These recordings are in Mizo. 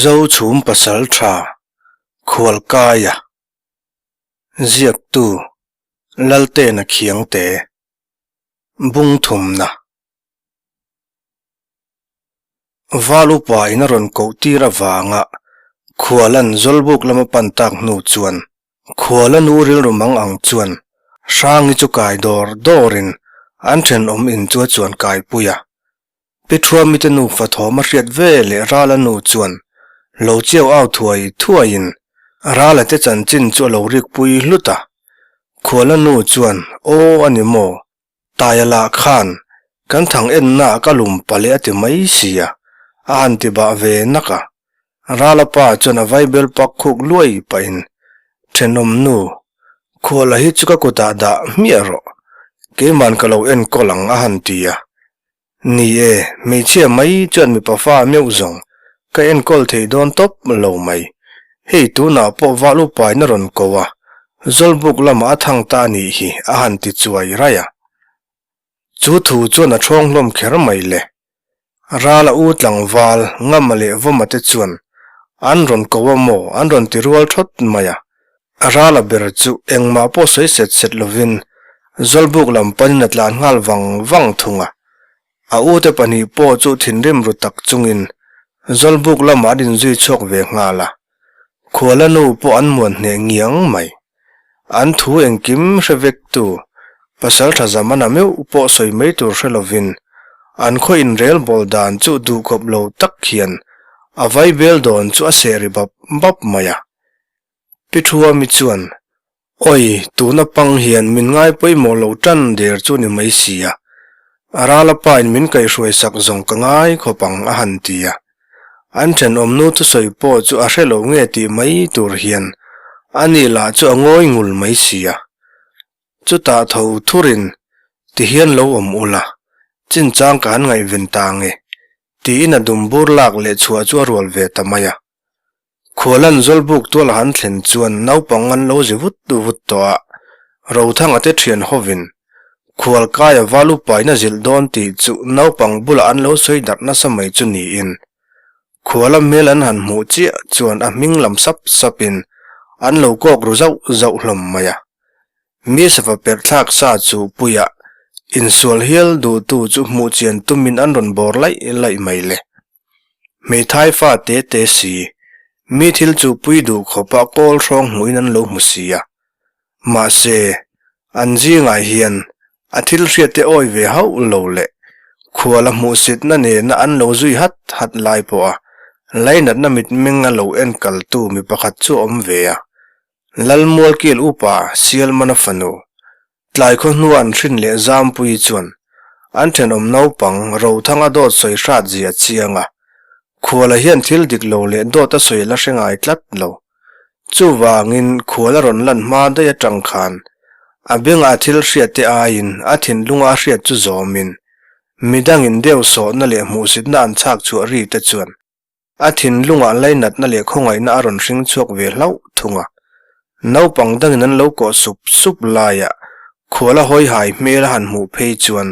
Zochhum Pasaltha Khualkaia Ziaktu Laltena Khiangte Bungthumna Val upa in a rawn koh tir avanga Khualan Zawlbuk lama pan tak hnu chuan Khuala nu rilru mang ang chuan Hrangi chu kai dawr dawrin an thenawm in chu a chuan kaipui a. Pi Thuamite nufa thawm a hriat ve leh Rala nu chuan lo chiau au thuai thuaiin Rala te chanchin chu a lo rikpui hlut a. Khuala nu chuan, Aw a ni maw? Taia lah khan kan thang enna ah ka lum paleh a ti mai sia, a han ti bah ve nak a. Rala pa chuan a vaibel pak khuk luai pahin, Thenawm nu, khuala hi chu ka kutah dah hmiah rawh, keiman ka lo enkawl ang a han ti a. Ni e, hmeichhia mai chuan mipa fa meuh zawng ka enkawl thei dawn tawp lo mai. Hei tunah pawh val upain a rawn ko a, Zawlbuk lamah a thang ta a nih hi a han ti chuai raih a. Chu thu chuan a ṭhawng hlawm kher mai le. Rala u tlangval Ngama leh Vawma te chuan an rawn ko a maw an rawn ti rual ṭhawt mai a. Rala ber chu engmah pawh sawi set set lovin Zawlbuk lam panin a tlan nghal vang vang thung a. A ute pahnih pawh chu thinrim ru tak chungin Zawlbuk lamah an inzui chhuak ve nghal a. Khuala nu pawh an muan hneh ngiang mai. An thu engkim hre vektu pasal tha zamana meuh pawh sawi mai tur hre lovin an khaw inrel bawl dan chu duhkhawp lo tak hian a vaibel dawn chu a seh ri bap bap mai a. Pi Thuami chuan, Awi, tuna pang hian min ngai pawimawh lo tan der chu ni mai si a, a rala pa in min kaihhruai sak zawng ka ngai khawp ang a han ti a. An thenawmnu thusawi pawh chu a hre lo nge tih mai tur hian ani lah chu a ngawi ngul mai si a. Chutah tho thurin tihian lo awm ula, chinchang ka han ngaihven ta nge tiin a dumbur lak leh chhuah chu a rual ve ta mai a. Khualan Zawlbuk tual a han thlen chuan naupang an lo zi vut vut tawh a, Rothanga te thian hovin Khualkaia val upain a zilh dawn tih chu naupang bulah an lo sawi darh nasa mai chu niin Khuala hmel an han hmuh chiah chuan a hming lam sap sapin an lo kawk ru zauh zauh hlawm mai a. Mi sava perh thlak sa chu puiah insual hial duhtu chu hmuh chian tumin an rawn bawr laih laih mai le. Hmeithai fa te te si, mi thil chu pui duh khawpa kawl hrawng hmuhin an lo hmu si a. Mahse, an zingah hian a thil hriatte awi ve hauh lo leh khuala hmuhsitna nena an lo zui hat hat lai pawha lainatna mitmeng a lo enkaltu mi pakhat chu a awm ve a. Lalmualkil upa Sialmana fanu Tlai khaw hnua an hrin leh Zampuii chuan an thenawm naupang Rothanga dawt sawi hrat zia chiang a, Khuala hian thil dik lo leh dawt a sawi la hre ngai tlat lo. Chuvangin Khuala rawn lan hma daih atang khan a bengah thil hriat te aiin a thinlunga a hriat chu zawmin midangin deuhsawhna leh hmuhsitna an chhak chhuah ri te chuan A thinlungah lainatna leh khawngaihna a rawn hring chhuak ve hlauh thung a. Naupang dangin an lo kawh sup sup laiah khuala hawi hai hmel a han hmuh phei chuan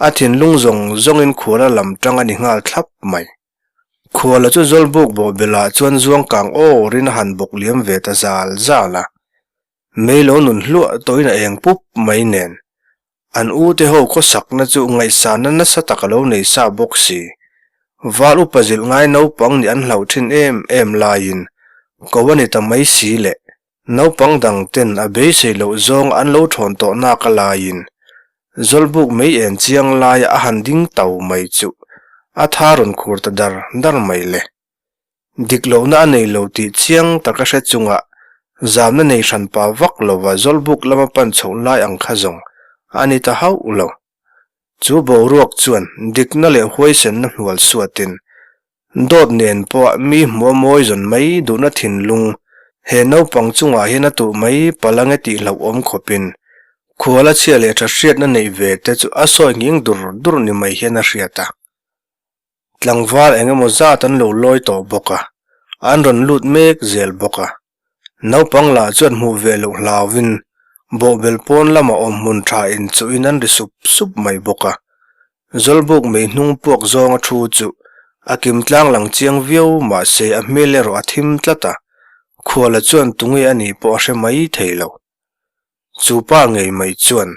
a thinlung zawng zawngin khuala lam tang a ni nghal thlap mai. Khuala chu Zawlbuk bawhbelah chuan zuang kang awrin a han bawk liam ve ta zal zal a. Mei lo nun hluah tawhin a eng pup mai nen An ute ho khawsakna chu ngaihsanna nasa tak a lo nei sa bawk si. Val upa zilh ngai naupang nih an hlauh thin em em laiin ko a ni ta mai si le. Naupang dang ten a beisei loh zawng an lo thawn tawh nak a laiin Zawlbuk mei en chiang laia a han ding tau mai chu a tha rawn khur ta dar dar mai le. Dik lohna a nei lo tih chiang tak a hre chunga zamna nei hran pa vak lova Zawlbuk lama pan chhoh lai ang kha zawng a ni ta hauh lo. Chu boruak chuan dikna leh huaisenna hnual suatin dawt nen pawha mi hmuh a mawi zawn mai duhna thinlung he naupang chungah hian a tuh mai palang e tih hlauhawm khawpin khuala chhia leh tha hriatna neih ve te chu a sawi nghing dur dur ni mai hian a hriat a. Tlangval eng emaw zat an lo lawi tawh bawk a, an rawn lut mek zel bawk a. Naupang lah chuan hmuh ve loh hlauvin bawhbel pawn lama awm hmun tha inchuhin an ri sup sup mai bawk a. Zawlbuk mei hnung puak zawnga thu chu A kim tlang lang chiang viau mahse a hmel erawh a thim tlat a, Khuala chuan tunge a nih pawh a hre mai thei lo. Chu pa ngei mai chuan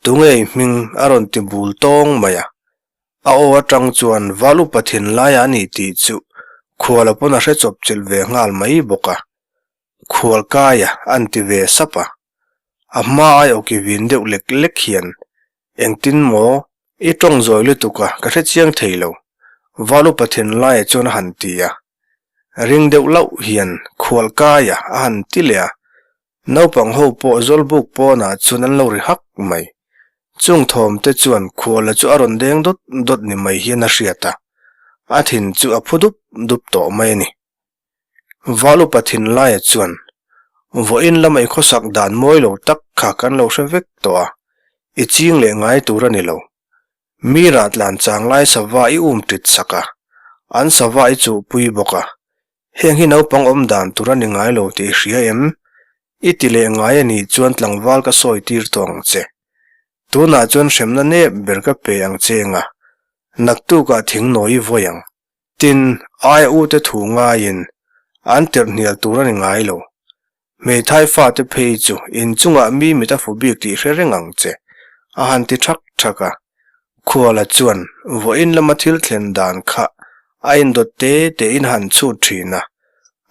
tunge i hming a rawn ti bul tawng mai a, a aw atang chuan val upa thinlaia a ni tih chu Khuala pawn a hre chawp chilh ve nghal mai bawk a. Khualkaia an ti ve sap a, a hma ai awki vin deuh lek lek hian engtin maw i tawng zawi lutuk a ka hre chiang thei lo val upa thinlaia chuan a han ti a, ring deuh lauh hian Khualkaia a han ti leh a, naupang ho pawh zawlbuk pawnah chuan an lo ri hak mai. Chung thawm te chuan Khuala chu a rawn deng dawt dawt ni mai hian a hriat a, a thin chu a phu dup dup tawh mai a ni. Val upa thinlaia chuan, Vawiin lama i khawsak dan mawi lo tak kha kan lo hre vek tawh a, i ching leh ngai tur a ni lo. Mi rah tlan chang lai sava i um tit sak a, an sava i chuhpui bawk a. Heng hi naupang awm dan tur a ni ngai lo tih i hria em? I ti leh ngai a nih chuan tlangval ka sawi tir tawh ang che. Tunah chuan hremna nep ber ka pe ang che eng a, naktukah thingnawi i vawi ang. Tin, aia ute thu ngaiin an tirh hnial tur a ni ngai lo. Hmeithai fate phei chu inchungah mi mit a fu bik tih hre reng ang che, a han ti thak thak a. Khuala chuan vawiin lama thil thlen dan kha a indawt te tein han chhut thin a,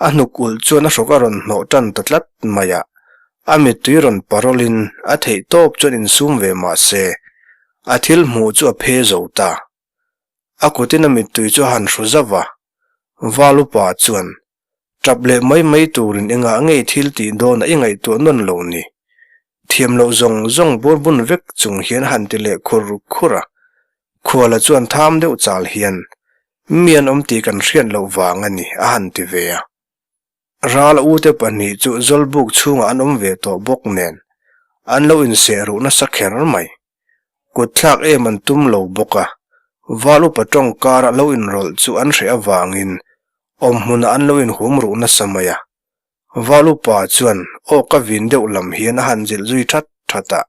a hnuk ulh chuan a hrawk a rawn hnawh tan ta tlat mai a, a mittui rawn parolin a theih tawp chuan insum ve mah se, a thil hmuh chu a phe zo ta. A kutin a mittui chu a han hru zauh a, Val upa chuan, Tap leh mai mai turin engah ngei thil tih dawnah i ngaihtuah nawn lo ni? Thiam loh zawng zawng bur bun vek chung hian a han ti leh khur khur a. Khuala chuan tham deuh chal hian, Mi an awm tih kan hriat loh vang a ni, a han ti ve a. Ral ute pahnih chu Zawlbuk chhungah an awm ve tawh bawk nen, an lo inseh ruh nasa kher mai. Kut thlak em an tum lo bawk a, val upa tawng kara lo inrawlh chu an hreh avangin awm hmunah an lo inhum ruh nasa mai a. Val upa chuan aw ka vin deuh lam hian a han zilh zui that that a.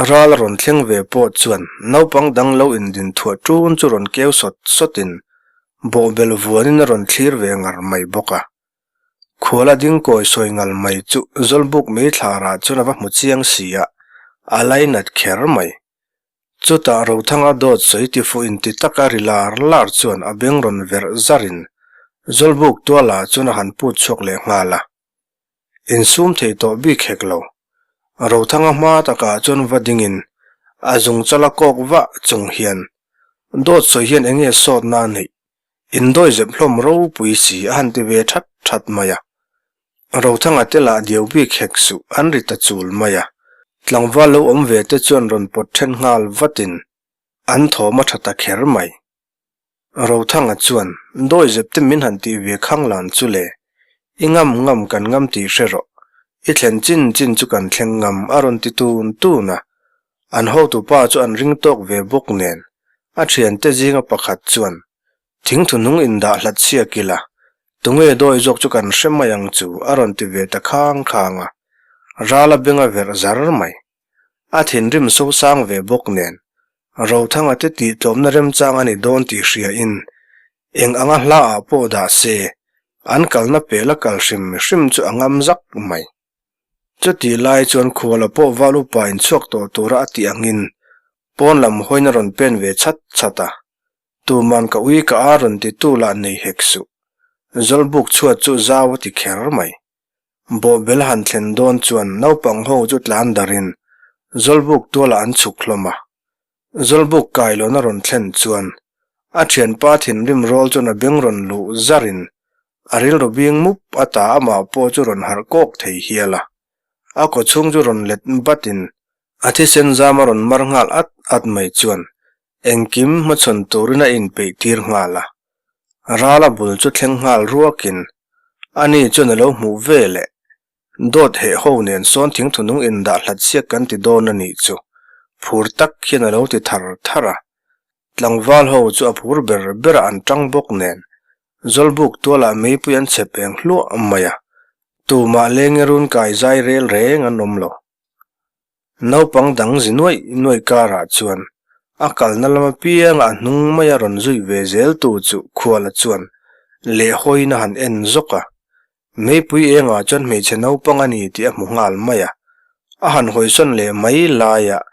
Ral a rawn thleng ve pawh chuan naupang dang lo indin thuah ṭun chu rawn keu sawt sawtin bawhbel vuanin a rawn thlir ve ngar mai bawk a. Khuala ding kawi sawi ngal mai chu Zawlbuk Meithlarah chuan a va hmu chiang si a, a lainat kher mai. Chutah Rothanga dawt sawi tifuh inti taka ri lar lar chuan a beng rawn verh zarin Zawlbuk tualah chuan a han put chhuak leh nghal a. Insum thei tawh bik hek lo. Rothanga hma takah chuan va dingin a zungchal a kawk vah chung hian dawt sawi hian eng nge sawtna a neih Indawi zep hlawm ropui si a han ti ve that that mai a. Rothanga te lah diau bik hek suh an ri ta chul mai a. Tlangval lo awm ve te chuan rawn pawt then nghal vatin an thawm a tha ta kher mai. Rothanga chuan dawi zep te min han tih ve khang lan chu le, i ngam ngam kan ngam tih hre rawh, i thlen chin chin chu kan thleng ngam a rawn ti tun tun a. An hotupa chu an ring tawk ve bawk nen, a thiante zinga pakhat chuan, Thingthu hnung indah hlat chhiak ila, tunge dawi zawk chu kan hre mai ang chu a rawn ti ve ta khang khang a, ral a beng a verh zar mai. A thinrim sosang ve bawk nen, Rothanga te tih tlawmna remchang a ni dawn tih hriain, eng anga hla ah pawh dah se, an kalna pela kal hrim hrim chu a ngam zak mai. Chutih lai chuan khuala pawh val upa in chhuak tawh tura a tih angin pawn lam hawiin a rawn pen ve chhat chhat a, tuman ka ui ka a rawn ti tu lah nei hek suh. Zawlbuk chhuat chu zau a ti kher mai. Bawhbel han thlen dawn chuan naupang ho chu tlan darin Zawlbuk tualah an chhuk hlawm a. Zawlbuk kailawn a rawn thlen chuan a thianpa thinrim rawl chuan a beng rawn luh zarin a rilru bing mup a ta amah pawh chu rawn harh kawk thei hial a. A kawchhung chu rawn let batin a thisen zam a rawn mar nghal at at mai chuan engkim hmachhawn turin a inpeih tir nghal a. Rala bul chu thleng nghal ruakin ani chuan a lo hmuh ve leh Dawt heh ho nen sawn thingthunung indah hlat siak kan ti dawn a nih chu phur tak hian a lo ti thar thar a. Tlangval ho chu a phur ber ber a an tang bawk nen Zawlbuk tualah meipui an chhep eng hluah mai a, tumah lenge run kai zai rel reng an awm lo. Naupang dang zi nuaih nuaih karah chuan A kalna lam apianga a hnung maia rawn zui ve zel tu chu Khuala chuan lehhawiin a han en zawk a. Meipui engah chuan hmeichhe naupang a ni tih a hmu nghal mai a. A han hawisawn leh mai laiah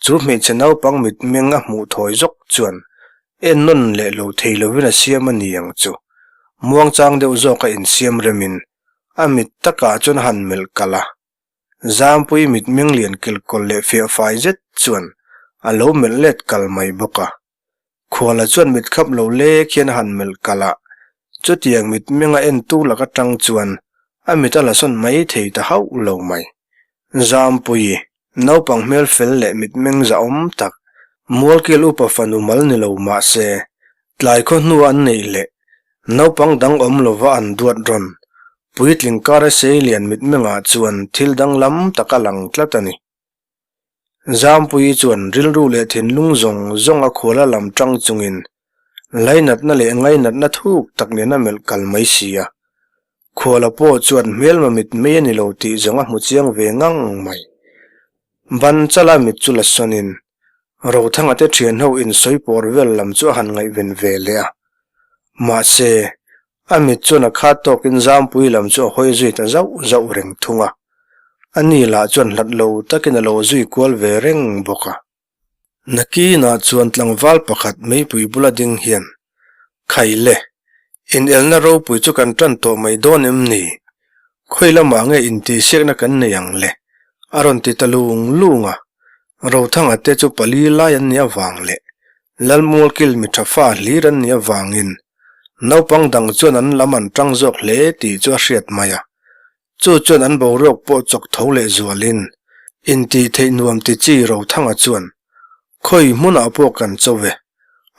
chu hmeichhe naupang mitmeng a hmuh thawi zawk chuan en nawn leh lo thei lovin a siam a ni ang chu. Muangchang deuh zawka insiam remin a mit takah chuan a han melh kalh a. Zampui mitmeng lian kilkawl leh fiah fai zet chuan a lo melh let kal mai bawk a. Khuala chuan mit khap lo lek hian a han melh kalh a, chutiang mitmeng a entu lak atang chuan a mit a la sawn mai thei ta hauh lo mai. Zampui, naupang hmel fel leh mitmeng zahawm tak, Mualkil upa fanu mal ni lo mah se, tlai khaw hnu an neih leh naupang dang awm lova an duat rawn Puitling kara seilian mitmengah chuan thil danglam tak a lang tlat a ni. Zampuii chuan rilru leh thinlung zawng zawng a khuala lam tang chungin lainatna leh ngainatna thuk tak nen a melh kal mai si a. Khuala pawh chuan hmelma mitmei a ni lo tih zawng a hmu chiang ve ngang mai. Ban chala mit chu la sawnin Rothanga te thianho insawi pawr vel lam chu a han ngaihven ve leh a. Mahse, A mit chuan a khat tawkin Zampui lam chu a hawi zui ta zauh zauh reng thung a. A ni lah chuan hlat lo takin a lo zui kual ve reng bawk a. Nakinah chuan tlangval pakhat meipui bula ding hian, Khai le, inelna ropui chu kan tan tawh mai dawn em ni? Khawi lamah nge intihsiakna kan nei ang le? a rawn ti ta lung lung a. Rothanga te chu pali lai an nih avang leh Lalmualkil mi tha fa hlir an nih avangin naupang dang chuan an lam an tang zawk hle tih chu a hriat mai a. Chu chuan an boruak pawh chawk tho leh zualin intih theih nuam ti chi Rothanga chuan Khawi hmunah pawh kan cho ve,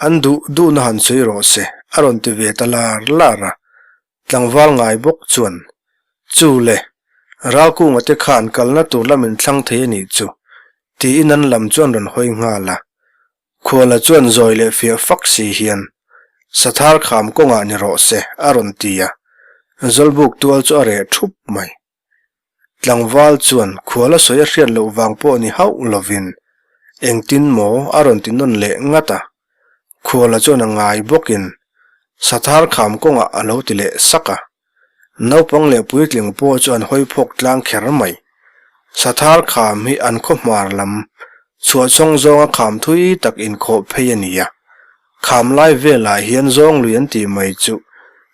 an duh duhna han sawi rawh se a rawn ti ve ta lar lar a. Tlangval ngai bawk chuan, Chu le, Ralkunga te khan kalna tur lam in thlang thei a nih chu, tiin an lam chuan rawn hawi nghal a. Khuala chuan zawi leh fiah fak si hian, Sathar kham kawngah ni rawh se, a rawn ti a. Zawlbuk tual chu a reh thup mai. Tlangval chuan khuala sawi a hriat loh vang pawh ni hauh lovin, Engtin maw? a rawn ti nawn leh ngat a. Khuala chuan a ngai bawkin Sathar kham kawngah a lo ti leh sak a. Naupang leh puitling pawh chu an hawi phawk tlang kher mai. Sathar kham hi an khaw hmar lam chhuahchhawng zawnga kham thui tak inkhawh phei a ni a. Kham lai velah hian zawng lui an tih mai chu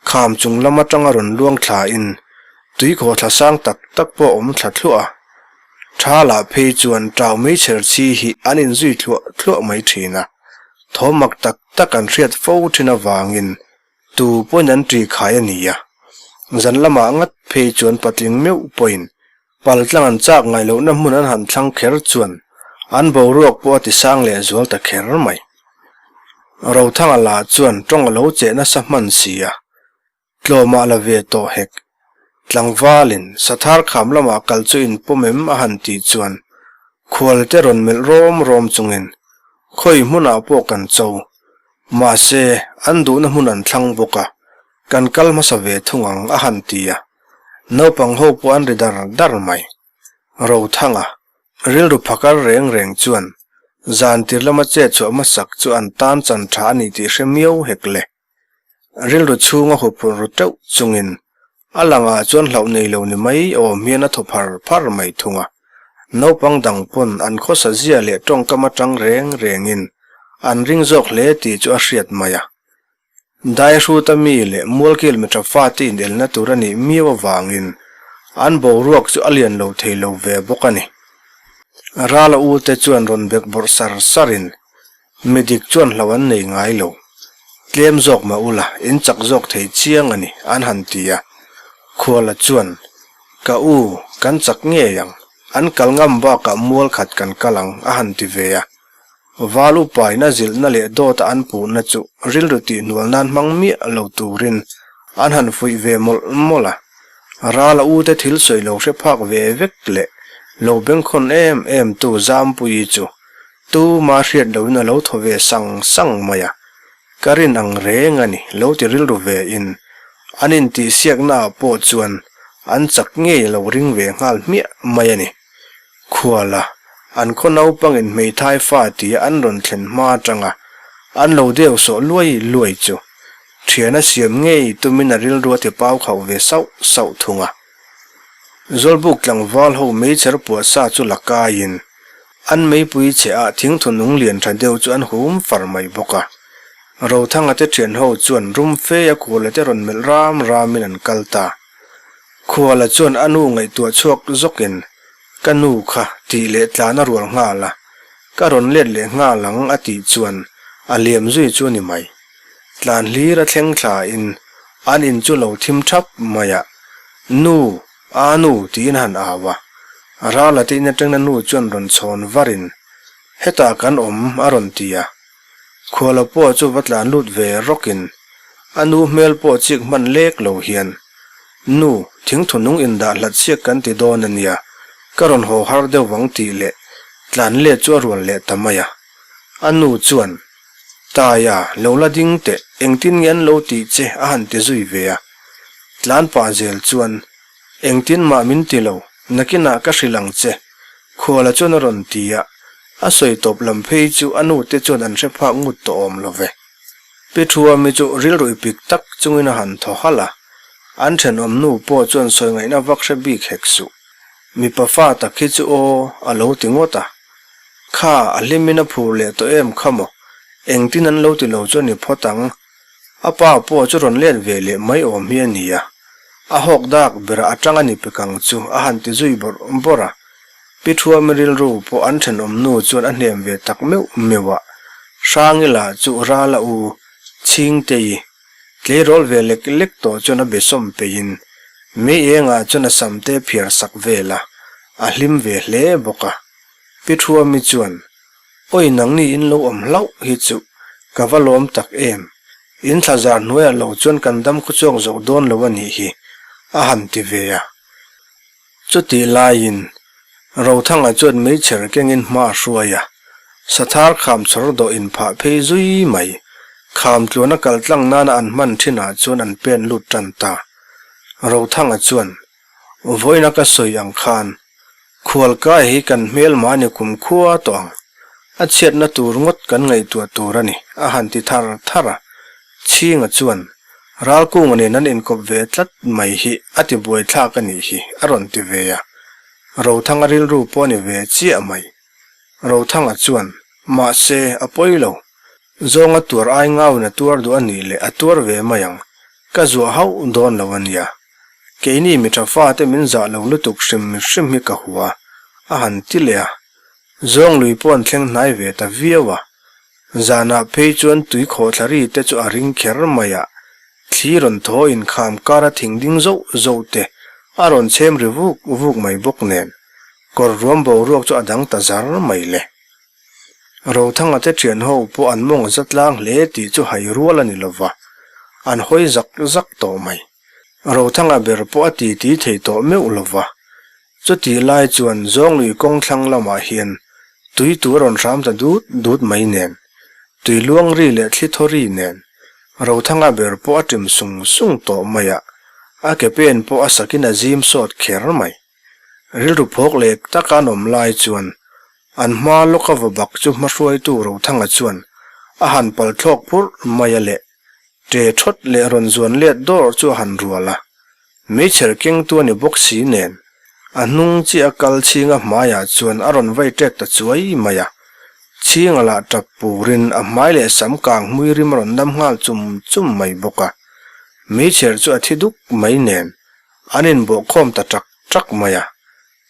kham chung lam atanga rawn luang thlain tuikhawh thla sang tak tak pawh a awm thla thluah a. Tha lah phei chuan tau meichher chi hi an inzui thluah thluah mai thin a, thawm mak tak tak an hriat fo thin avangin tu pawhin an ṭi khai a ni a. Zan lamah ngat phei chuan patling meuh pawhin Pal tlang an chak ngaih lohna hmun an han thlang kher chuan an boruak pawh a ti sang leh zual ta kher mai. Rothanga lah chuan tawng a lo cheh nasa hman si a, tlawmah la ve tawh hek. Tlangvalin Sathar kham lamah kal chu inpawm em a han tih chuan khualte rawn melh rawm rawm chungin khawi hmunah pawh kan cho. Mahse, an duhna hmun an thlang bawk a, kan kal hmasa ve thung ang a han ti a. Naupang ho pawh an ri dar dar mai. Rothanga, rilru phakar reng reng chuan zan tir lama chet chhuah hmasak chu an tan chan tha a ni tih hre miau hek le. Rilru chhunga huphurh ru teuh chungin a langah chuan hlauh nei lo ni mai awm hian a thaw phar phar mai thung a. Naupang dang pawn an khawsa zia leh tawngkam atang reng rengin an ring zawk hle tih chu a hriat mai a. Daihruta mi leh Mualkil mi tha fate inelna tur a nih miau avangin an boruak chu a lian lo thei lo ve bawk a ni. Rala ute chuan rawn bek bawrh sar sarin mi dik chuan hlo an nei ngai lo. Tlem zawk mah ula, in chak zawk thei chiang a ni, an han ti a. Khuala chuan, Ka u, kan chak ngei ang. An kal ngam bakah mual khat kan kal ang, a han ti ve a. Val upaina zilhna leh dawta an puhna chu rilru tihhnual nan hmang miah lo turin an han fuih ve mawlh mawlh a. Rala ute thil sawi lo hre phak ve vek leh lo bengkhawn em em tu Zampuii chu tuma hriat loin a lo thaw ve sang sang mai a. Ka rin ang reng a ni lo ti rilru ve in an intihsiaknaah pawh chuan an chak ngei lo ring ve nghal hmiah mai a ni. Khuala. An khaw naupangin hmeithai fa tia an rawn thlen hma atanga an lo deu sawh luai luai chu thian a siam ngei tumin a rilru a ti pau khauh ve sauh sauh thung a. Zawlbuk tlangval ho meichher puah sa chu la kaiin an meipui chhe ah thingthu nung lian tha deuh chu an hum far mai bawk a. Rothanga te thian ho chuan rum fe a khuala te rawn melh ram ramin an kal ta. Khuala chuan a nu ngaihtuah chhuak zawkin Ka nu kha tih leh tlan a rual nghal a, ka rawn let leh nghal ang a tih chuan a liam zui chu a ni mai. Tlan hlir a thleng thla in an in chu lo thim thap mai a, Nu, aa nu tiin a han au a, Rala te in atangna nu chuan rawn chhawn var in hetah kan awm a rawn ti a, Khuala pawh chu va tlan lut ve rawk in a nu hmel pawh chik hman lek lo hian Nu, thingthu nung indah hlat siak kan ti dawn a nia, ka rawn haw har deuh vang tih leh tlan let chu a rual leh ta mai a. A nu chuan, Taia, lo la ding teh, engtin nge an lo tih che a han ti zui ve a. Tlan pah zel chuan, Engtin mah min ti lo, nakinah ka hrilh ang che, Khuala chuan a rawn ti a. A sawi tawp lam phei chu a nu te chuan an hre phak ngut tawh awm lo ve. Pi Thuami chu rilru i pik tak chungin a han thaw halh a, an thenawm nu pawh chuan sawi ngaihna vak hre bik hek suh. Mipa fa tak hi chu aw a lo ti ngawt a. Kha, a hlimin a phur leh tawh em kha maw? Engtin an lo ti lo chu a ni phawt ang. A pa pawh chu rawn let ve leh mai awm hi a ni a. A hawk dak berah a tang a ni pek ang chu a han ti zui bawrh bawrh a. Pi Thuami rilru pawh an thenawm nu chuan a hnem ve tak meuh meuh a, Hrangila chu Rala u Chhingtei tleirawl ve lek lek tawh chuan a be sawm peihin mei engah chuan a samte phiar sak vel a, a hlim ve hle bawk a. Pi Thuami chuan, Awi nangni in lo awm hlauh hi chu ka va lawm tak em, in thlazar hnuaiah lo chuan kan dam khuchhuak zawk dawn lo a nih hi, a han ti ve a. Chutih laiin Rothanga chuan meichher kengin hma a hruai a, Sathar kham chhawr dawh inphah phei zui mai. Kham tluana kal tlang nana an hman thinah chuan an pen lut tan ta. Rothanga chuan, Vawiina ka sawi ang khan, Khualkai hi kan hmel mahni kum khua tawh ang. A chhiatna tur ngawt kan ngaihtuah tur a ni, a han ti thar thar a. Chhinga chuan, Ralkunga nen an inkawp ve tlat mai hi a ti buaithlak a nih hi, a rawn ti ve a. Rothanga rilru pawh a ni ve chiah mai. Rothanga chuan, Mahse, a pawi lo. Zawnga tuar ai ngauin a tuar duh a nih leh a tuar ve mai ang. Ka zuah hauh dawn lo a nia. Keini mi tha fate min zah lo lutuk hrim hrim hi ka hua, a han ti leh a. Zawng lui pawh an thleng hnai ve ta viau a. Zanah phei chuan tui khawhthla ri te chu a ring kher mai a, thli rawn thaw inkham kara thing ding zauh zauh te a rawn chhem ri vuk vuk mai bawk nen, kawr ruam boruak chu a dang ta zar mai le. Rothanga te thian ho pawh an mawng za tlang hle tih chu hai rual a ni lova, an hawi zak zak tawh mai. Rothanga ber pawh a titi thei tawh meuh lova, Chutih lai chuan Zawnglui kawng thlang lamah hian tui tur a rawn hram ta dut dut mai nen, tui luang ri leh thli thaw ri nen, Rothanga ber pawh a ṭim sung sung tawh mai a, a ke pen pawh a sakin a zim sawt kher mai. Rilru phawk leh taka an awm lai chuan an hma lawka va bak chu hmahruaitu Rothanga chuan a han pal thlawk phurh mai a leh ṭe ṭhawt leh rawn zuan let dawr chu a han rual a. Meichher kengtu a ni bawk si nen, a hnung chiah a kal chhinga hmaiah chuan a rawn vai ṭek ta chuai mai a. Chhinga lah ṭap purin a hmai leh sam kang hmui rim a rawn dam nghal chum chum mai bawk a. Meichher chu a thi duk mai nen, an inbawhkhawm ta ṭak ṭak mai a.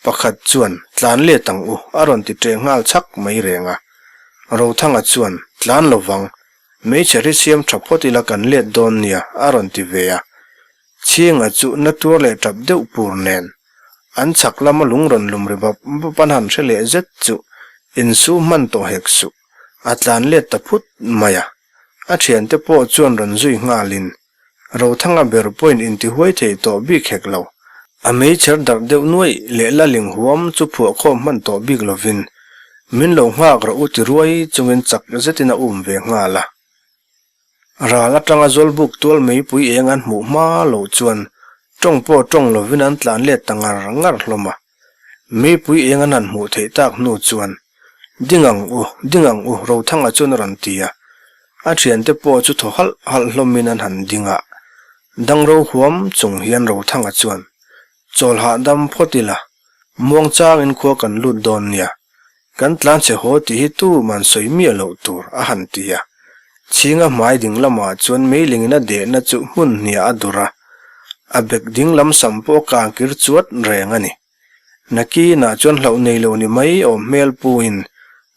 Pakhat chuan, Tlan let ang u, a rawn ti ṭeh nghal chhak mai reng a. Rothanga chuan, Tlan lo vang, meichher hi siam ṭha phawt ila kan let dawn nia, a rawn ti ve a. Chhinga chu na tuar leh tap deuh pur nen an chhak lama lung rawn lum ri bap bap an han hre leh zet chu insu hman tawh hek suh, a tlan let ta phut mai a. A thiante pawh chuan rawn zui nghalin Rothanga ber pawhin intihuai thei tawh bik hek lo. A meichher darh deuh nuaih leh la ling huam chu phuahkhawm hman tawh bik lovin min lo nghak rawh u ti ruai chungin chak zetin a um ve nghal a. Ral atanga Zawlbuk tual meipui eng an hmuh hma loh chuan tawng pawh tawng lovin an tlan let ta ngar ngar hlawm a. Meipui eng an han hmuh theih tak hnu chuan, Ding ang u, ding ang u, Rothanga chuan a rawn ti a. A thiante pawh chu thaw halh halh hlawmin an han ding a. Dangro huam chung hian Rothanga chuan, Chawl hahdam phawt ila, muang changin khua kan lut dawn nia. Kan tlan che haw tih hi tu man sawi miah loh tur, a han ti a. Chhinga hmai ding lamah chuan meilingin a dehna chu hmun hniah a dur a, a bek ding lam sam pawh a kangkir chuat reng a ni. Nakinah chuan hlauh nei lo ni mai awm hmel puin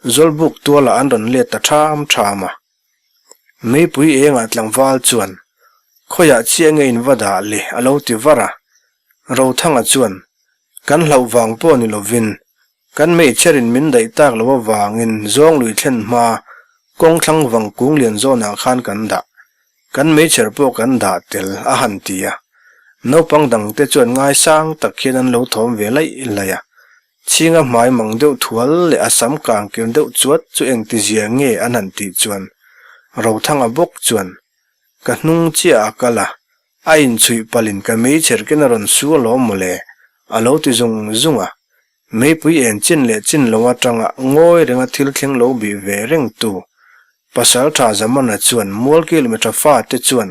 Zawlbuk tualah an rawn let ta ṭham ṭham a. Meipui engah tlangval chuan, Khawiah chiah nge in va dah le? a lo ti var a. Rothanga chuan, Kan hlauh vang pawh ni lovin, kan meichherin min daih tak loh avangin zawnglui thlen hma kawng thlang vang kung lian zawnah khan kan dah. Kan meichher pawh kan dah tel, a han ti a. Naupang dangte chuan ngaisang tak hian an lo thawm ve laih laih a. Chhinga hmai mang deuh thual leh a sam kang kir deuh chuat chu engtizia nge an han tih chuan Rothanga bawk chuan ka hnung chiah a kal a, a inchhuih palin ka meichher ken a rawn su alawm mawle a lo ti zung zung a. Meipui en chin leh chin lo atanga ngawi renga thil thleng lo bih ve reng tu Pasaltha Zamana chuan Mualkil mitha fate chuan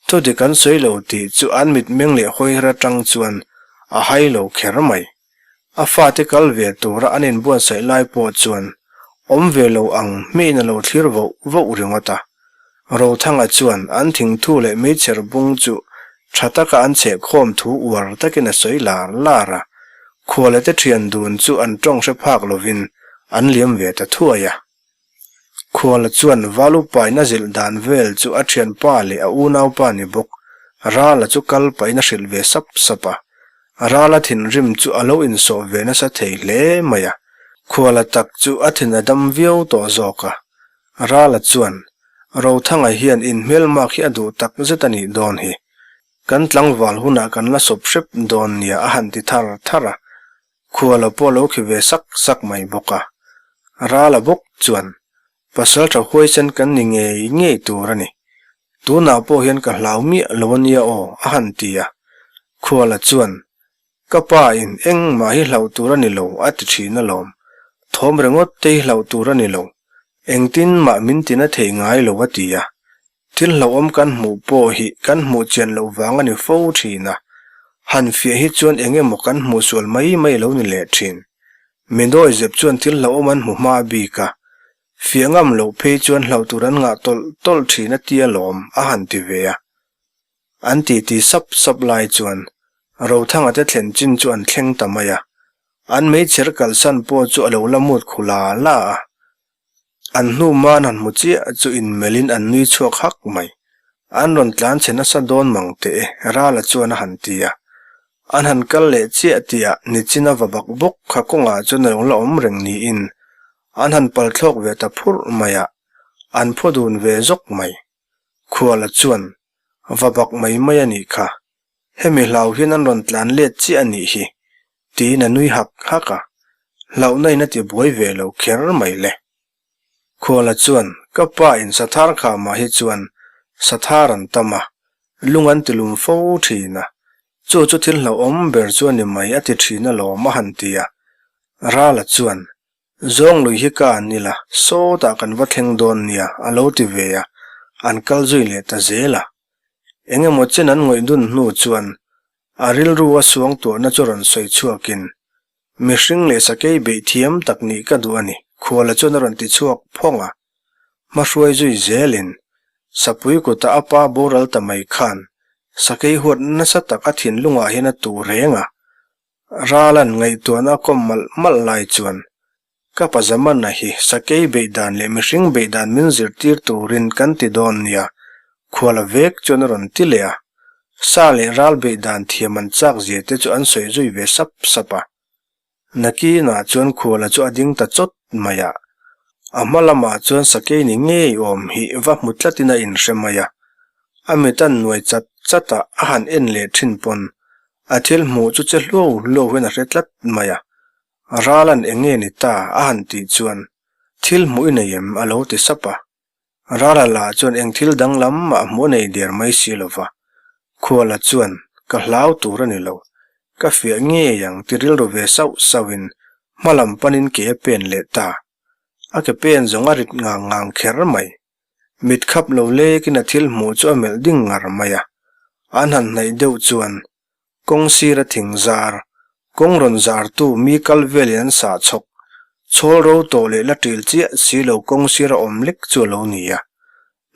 thudik an sawi lo tih chu an mitmeng leh hawiher atang chuan a hai lo kher mai. A fate kal ve tura an inbuatsaih lai pawh chuan awm ve lo ang hmeiin a lo thlir voh voh ringawt a. Rothanga chuan an thingthu leh meichher bung chu tha taka an chhehkhawm thu uar takin a sawi lar lar a, khualete thian dun chu an tawng hre phak lovin an liam ve ta thuai a. Khuala chuan Valupain a zilh dan vel chu a thianpa leh a unaupa ni bawk Rala chu kal pahin a hrilh ve sap sap a. Rala thinrim chu a lo insawh ve nasa thei hle mai a, Khuala tak chu a thin a dam viau tawh zawk a. Rala chuan, Rothanga hian inhmelmak hi a duh tak zet a nih dawn hi. Kan tlangval hunah kan la sawp hrep dawn nia a han ti thar thar a. Khuala pawh lo khi ve sak sak mai bawk a. Rala bawk chuan, Pasal tha huaisen kan ni ngei ngei tur a ni. Tunah pawh hian ka hlau miah lo a nia aw, a han ti a. Khuala chuan, Ka pa in engmah hi hlauh tur a ni lo, a ti thin alawm. Thawm ringawt te hi hlauh tur a ni lo. Engtin mah min tina thei ngai lo, a ti a. Thil hlauhawm kan hmuh pawh hi kan hmuh chian loh vang a ni fo thin a, han fiah hi chuan eng emaw kan hmuh sual mai mai lo ni leh thin. Midawi zep chuan thil hlauhawm an hmu hma bik a, fiah ngam loh phei chuan hlauh tur an ngah tawlh tawlh thin a tia lawm a han ti ve a. An titi sap sap lai chuan Rothanga te thlen chin chu an thleng ta mai a, an meichher kalsan pawh chu a lo la mut khu la la a. An hnu man han hmu chiah chu inmelhin an nui chhuak hak mai. An rawn tlan chhe nasa dawn mang teh e, Rala chuan a han ti a. An han kal leh chiah tihah nichina va bak bawk kha kawngah chuan a lo la awm reng niin an han pal thlawk ve ta phurh mai a, an phaw dun ve zawk mai. Khuala chuan va bak mai mai a nih kha, hemi hlau hian an rawn tlan let chiah a nih hi, tiin a nui hak hak a, hlauhna in a ti buai ve lo kher mai le. Khuala chuan, Ka pa in sathar khamah hi chuan sathar an tam a, lung an ti lum fo thin a, chu chu thil hlauhawm ber chu a ni mai a ti thin alawm a han ti a. Rala chuan, Zawng lui hi ka an ila, sawtah kan va thleng dawn nia a lo ti ve a, an kal zui leh ta zel a. Eng emaw chen an ngawih dun hnu chuan a rilru a suang tuahna chu rawn sawi chhuakin, Mihring leh sakei beih thiam tak nih ka duh a ni, Khuala chuan a rawn ti chhuak phawng a. Hmahruai zui zelin, Sapui kuta a pa boral ta mai khan sakei huat nasa tak a thinlungah hian a tuh reng a, Ralan ngaihtuahna a kawm malh malh lai chuan, Ka pa Zamana hi sakei beih dan leh mihring beih dan min zirtir turin kan ti dawn nia, khuala vek chuan a rawn ti leh a. Sa leh ral beih dan thiam an chak zia te chu an sawi zui ve sap sap a. Nakinah chuan khuala chu a ding ta chawt mai a. A hma lamah chuan sakei ni ngei awm hi va hmu tlatin a inhre mai a. A mit an nuai chat chat a, a han en leh thin pawn A thil hmuh chu che hluau hluau hian a hre tlat mai a, Ralan eng nge ni ta a han tih chuan thil hmuh i nei em a lo ti sap a. Rala lah chuan eng thil danglam mah hmuh a nei der mai si lo va. Khuala chuan, Ka hlau tur a ni lo. Ka fiah ngei ang ti rilru ve sauh sauhin hma lam panin ke a pen leh ta. A ke pen zawng a rit ngang ngang kher mai. Mit khap lo lekin a thil hmuh chu a melh ding ngar mai a. An han hnaih deuh chuan kawng sira thing zar, kawng rawn zartu mi kal velin an sah chhawk, chhawl ro tawh leh la ṭil chiah si lo kawng sira awm lek chu a lo ni a.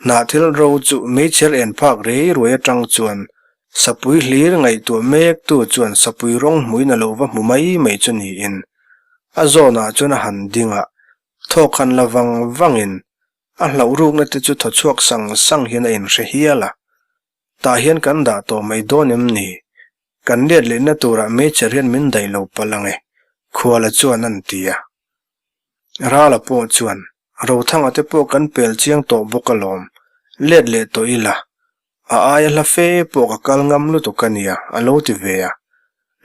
Hnahthil ro chu meichher en phak rei ruai atang chuan sapui hlir ngaihtuah mektu chuan sapui rawng hmuin a lo va hmu mai mai chu niin a zawnah chuan a han ding a, thawk han la vang vangin a hlauh rukna te chu thaw chhuak sang sang hian a inhre hial a. Tah hian kan dah tawh mai dawn em ni? Kan let lehna turah meichher hian min daih lo palh ang e, Khuala chuan a ti a. Rala pawh chuan, Rothanga te pawh kan pel chiang tawh bawk alawm, let leh tawh ila, a aia hla fe pawh ka kal ngam lutuk a nia, a lo ti ve a.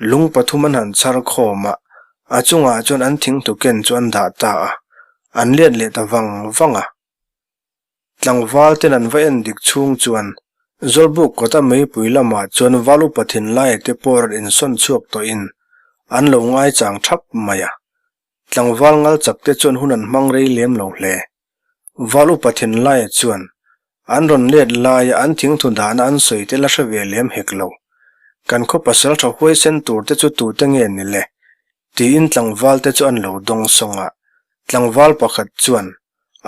Lung pathum an han chhar khawm a, a chungah chuan an thingthu ken chu an dah ta a, an let leh ta vang vang a. Tlangval ten an va en dik chhung chuan Zawlbuk kawta meipui lamah chuan val upa thinlaia te pawh rawn insawn chhuak tawhin an lo ngaichang thap mai a. Tlangval ngal chak te chuan hun an hmang rei lem lo hle. Val upa thinlaia chuan an rawn let laia an thingthu dahna an sawi te la hre ve lem hek lo. Kan khaw pasal tha huaisen tur te chu tute nge ni le? tiin tlangval te chu an lo dawng sawng a. Tlangval pakhat chuan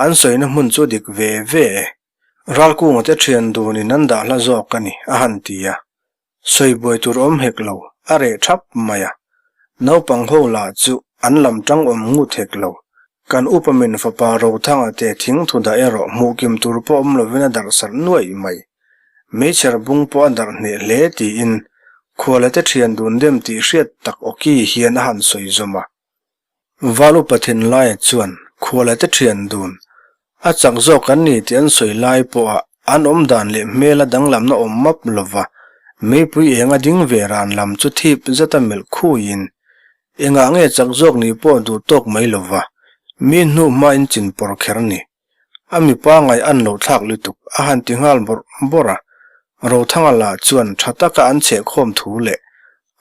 An sawina hmun chu dik ve ve e. Ralkunga te thian dunin an dah hla zawk a ni, a han ti a. Sawi buai tur awm hek lo, a reh thap mai a. Naupang ho lah chu an lam tang awm ngut hek lo. Kan upa min fapa Rothanga te thing thu dah erawh hmuh kim tur pawh awm lovin a darh sarh nuaih mai. Meichher bung pawh a darh hneh hle tiin Khuala te thian dun dem tih hriat tak awki hian a han sawi zawm a. Val upa thinlaia chuan khuala te thian dun a chak zawk an ni tih an sawi lai pawha an awm dan leh hmela danglamna awm map lova meipui eng a ding ve ran lam chu thip zeta melh khuiin engah nge chak zawk nih pawh duh tawk mai lova mi hnu hmain chin pawr kher ni. A mipa ngaih an lo thlak lutuk a han ti nghal bawrh bawrh a, Rothanga lah chuan tha taka an chhehkhawm thu leh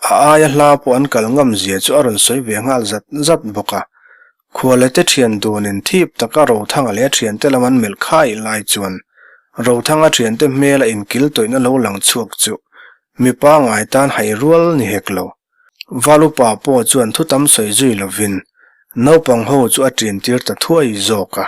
a aia hla pawh an kal ngam zia chu a rawn sawi ve nghal zat zat bawk a. Khuale te thian dunin thip taka Rothanga leh a thiante lam an melh khai lai chuan Rothanga thiante hmela inkil tawihna lo lang chhuak chu mipa ngai tan hai rual ni hek lo. Valupa pawh chuan thu tam sawi zui lovin naupang ho chu a ṭin tir ta thuai zawk a.